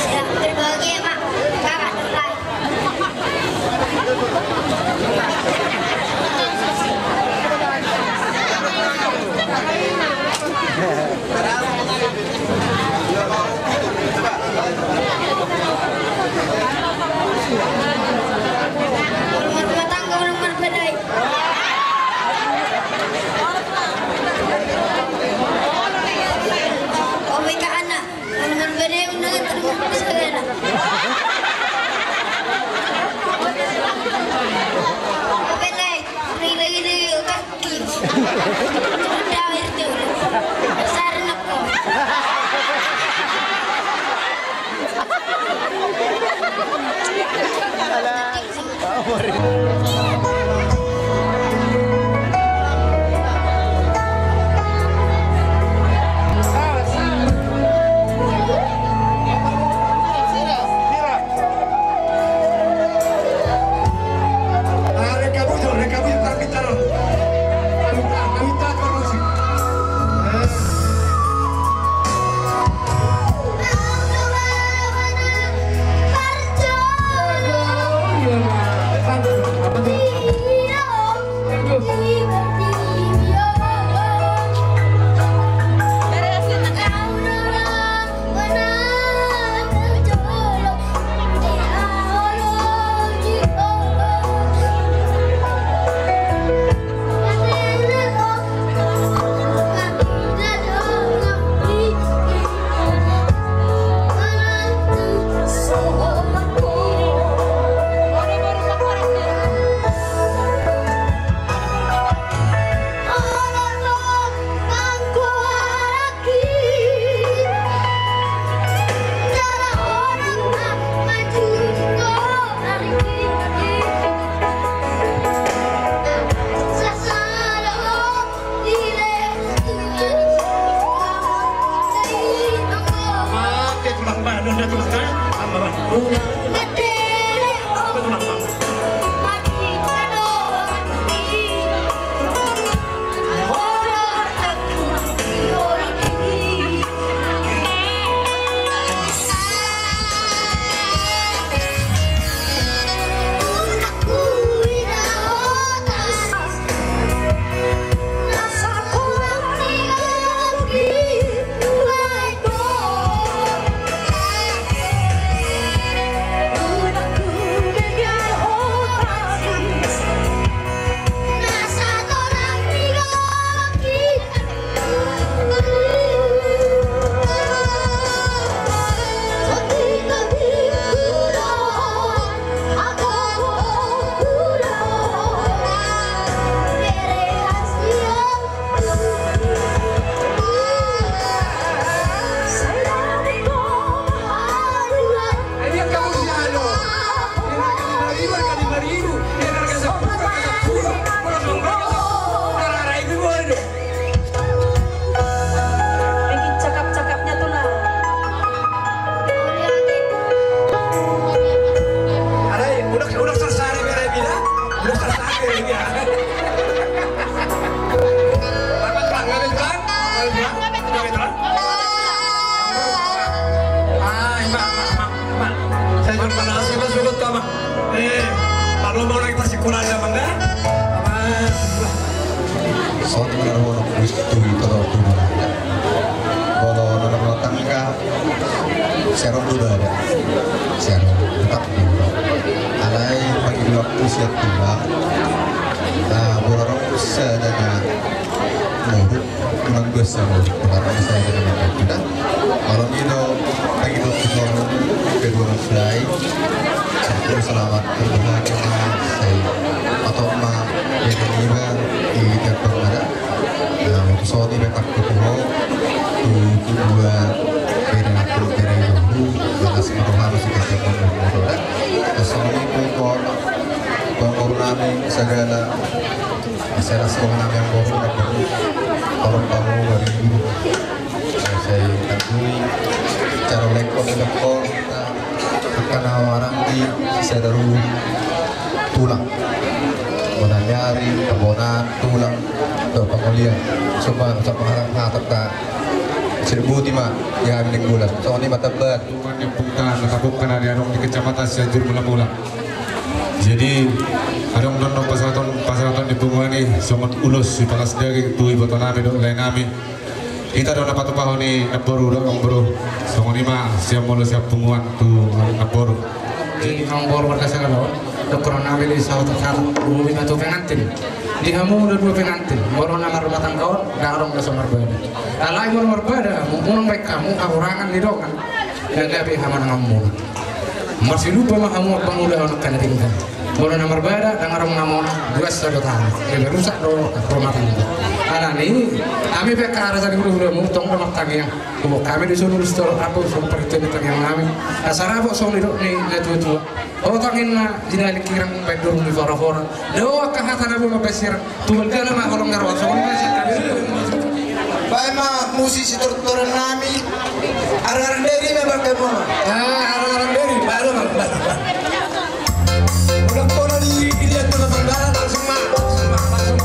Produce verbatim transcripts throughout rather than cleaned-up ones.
Selamat berbahagia, Mak. Kakak terbaik. Rumah tangga orang berbeda. Oke, Kak Ana. Orang berbeda yang mendengar terus ke sana. Oke, Lek. Ini lagi di kaki. Udah itu. Besar nak kok. Bikin cakap-cakapnya tuh lah. Alai, udah, udah selesai, bere, bira. Udah selesai, bere, bira. Selamat, Bang. Ngambil, Bang. Ngambil, Bang. Ngambil, Bang. Ai, Bang, Bang, Bang, Bang. Saya cuma panas, saya masuk ke kamar. Eh, kalau mau lagi pasti kurang, ya, Bang, ya? Aman. Songon na molo tu i toro tu molo na marumah tangga, siaron do bada. Siaron tetap do. Alai pagi dua tu siap tulang. Nah, bola rong sada na muruk, tulang dua sama muruk. Bola rong sada na muruk. Nah, molo ni do pagi dua tu molo kedua mempelai. Selamat berbahagia ma, sai patok ma, ya, iba, i, jambang ada. Nah, untuk saut i pe pangkutuho tu dua bere nangkin, bere na dulu, bagas ma roha, masih kecil pun bermotor. Terus songon i tu, tu, tu boru nami sagala, salas roha nami, amang boru, amang boru, tolong kamu bari. Sai tangkui, cara lekon, lekon. Angka na maranggi sada ruhut tulang. Bona ni ari, bona tulang, dohot pangolian. Suman, suman mangharap hatop ta. Dibuti ma di hami Nainggolan. Songon i ma tambahan. Punguan ni punguan na tabungka na adong di Kecamatan Sianjur Mulamula. Jadi adong do annon pasahaton, pasahaton ni punguan i songon ulos sipalas daging tu iboto nami dohot lae nami. Hita do na patupahon i namboru dohot amangboru. Songon i ma sian molo sian punguan tu namboru. Jadi amangboru marga Sagala on, dohonon nami di sahaton-sahaton, dua ma tu pengantin. Di hamu na dua pengantin, molo na marumah tangga on, ndang adong na so marbada. Alai molo marbada, molo baen hamu hahurangan ni dongan, na gabe hamonanganmuna. Marsilupa ma hamu, pangula on angka na denggan. Molo na marbada, ndang adong na mona, duansa do tahe. Gabe rusak do rumah tangga. Alani, hami pe angka raja ni hulahulamu, tong do martangiang. Hami do songon ulos torop, rap songon parhitean ni tangiang nami. Asa rap songon nidok ni natuatua. Oto angin na jinalik hirang, baen durung ni forafora. Dao angka hata na boi mambaen sirang. Tuan gana ma holong ni roha, songon i ma sian hami. Baen ma musik sitortoran nami. Arang-arang deri ma pakai bola. Ah, arang-arang deri, baru ma, baru ma. Udah bola di, di dia tu lapangan darat, langsung ma, langsung ma, langsung.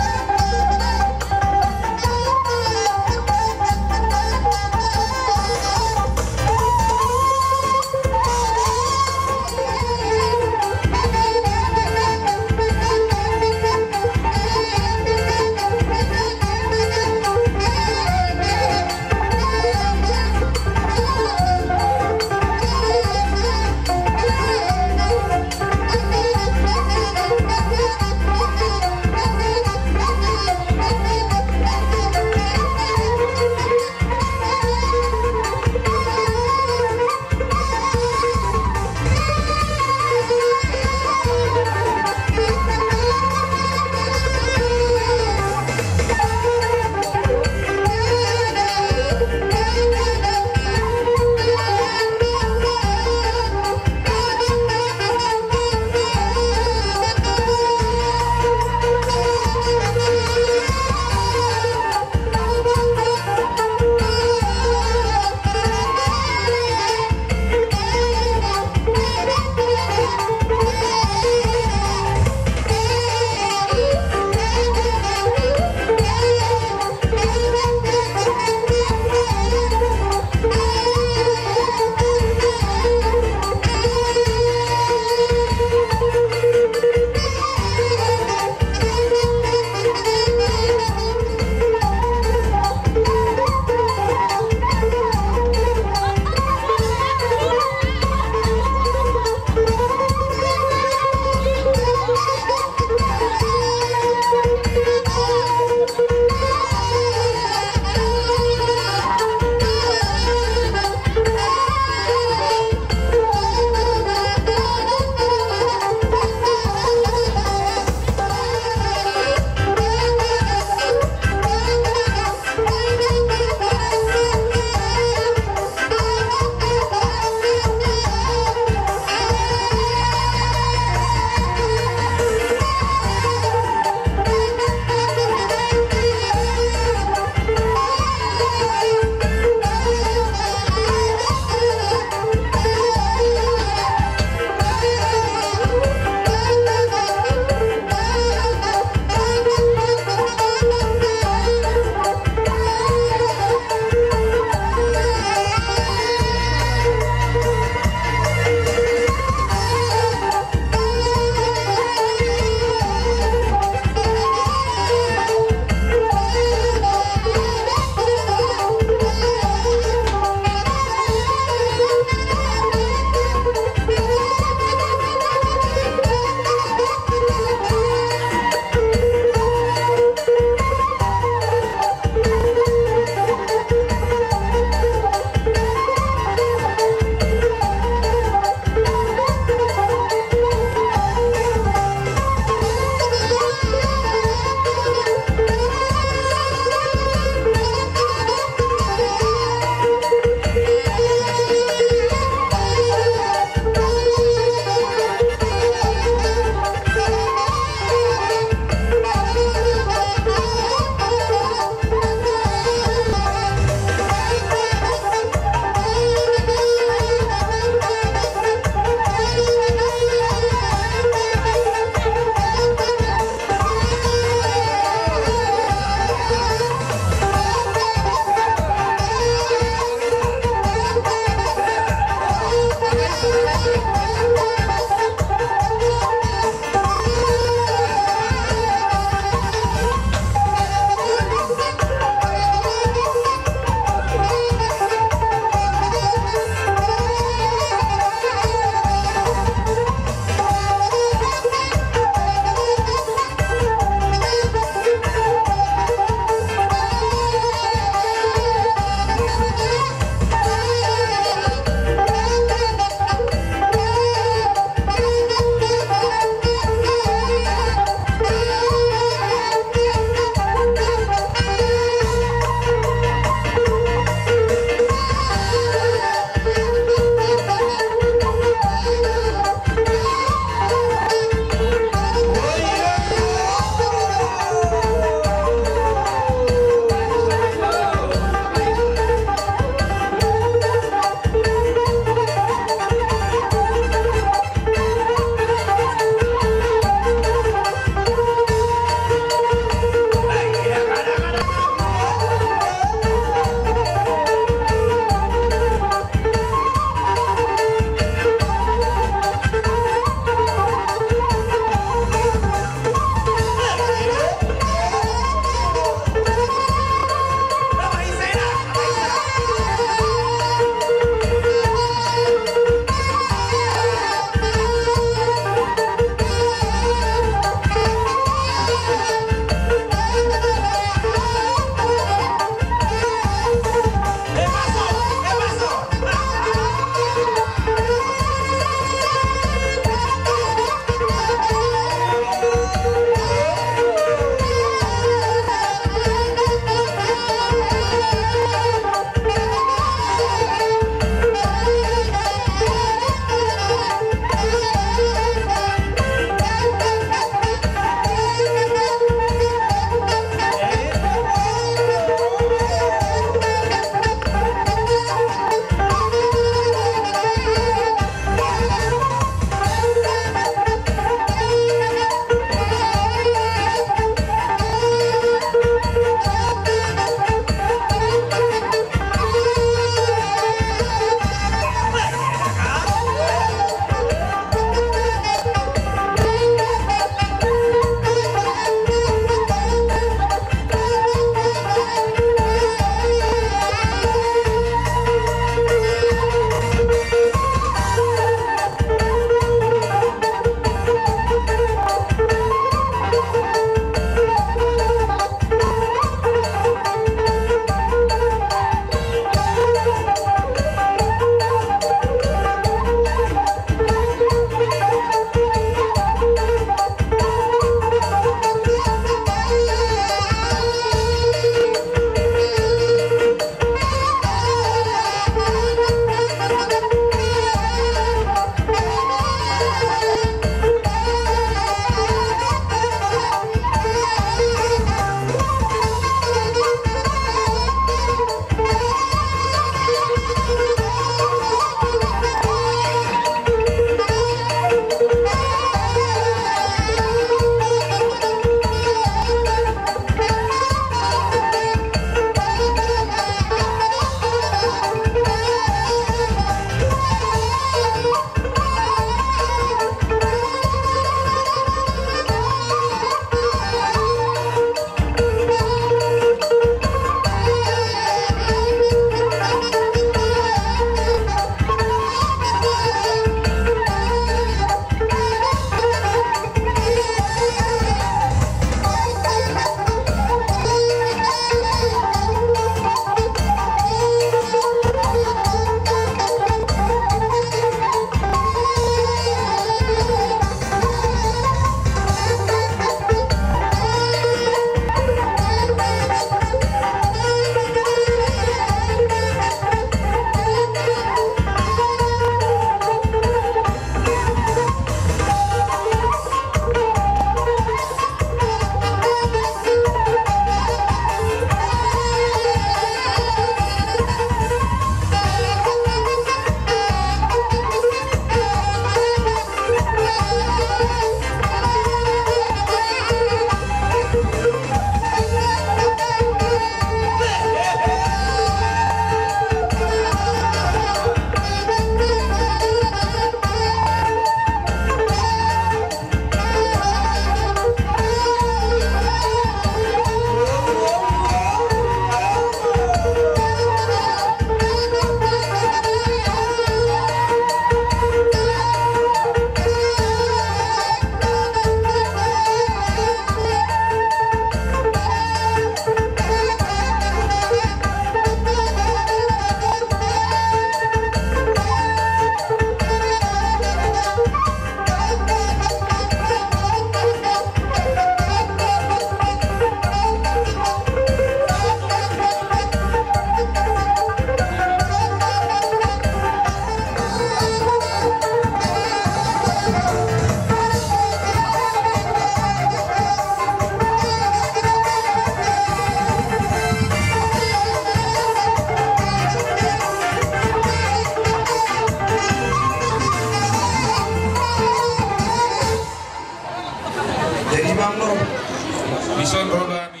Dison ro do hami.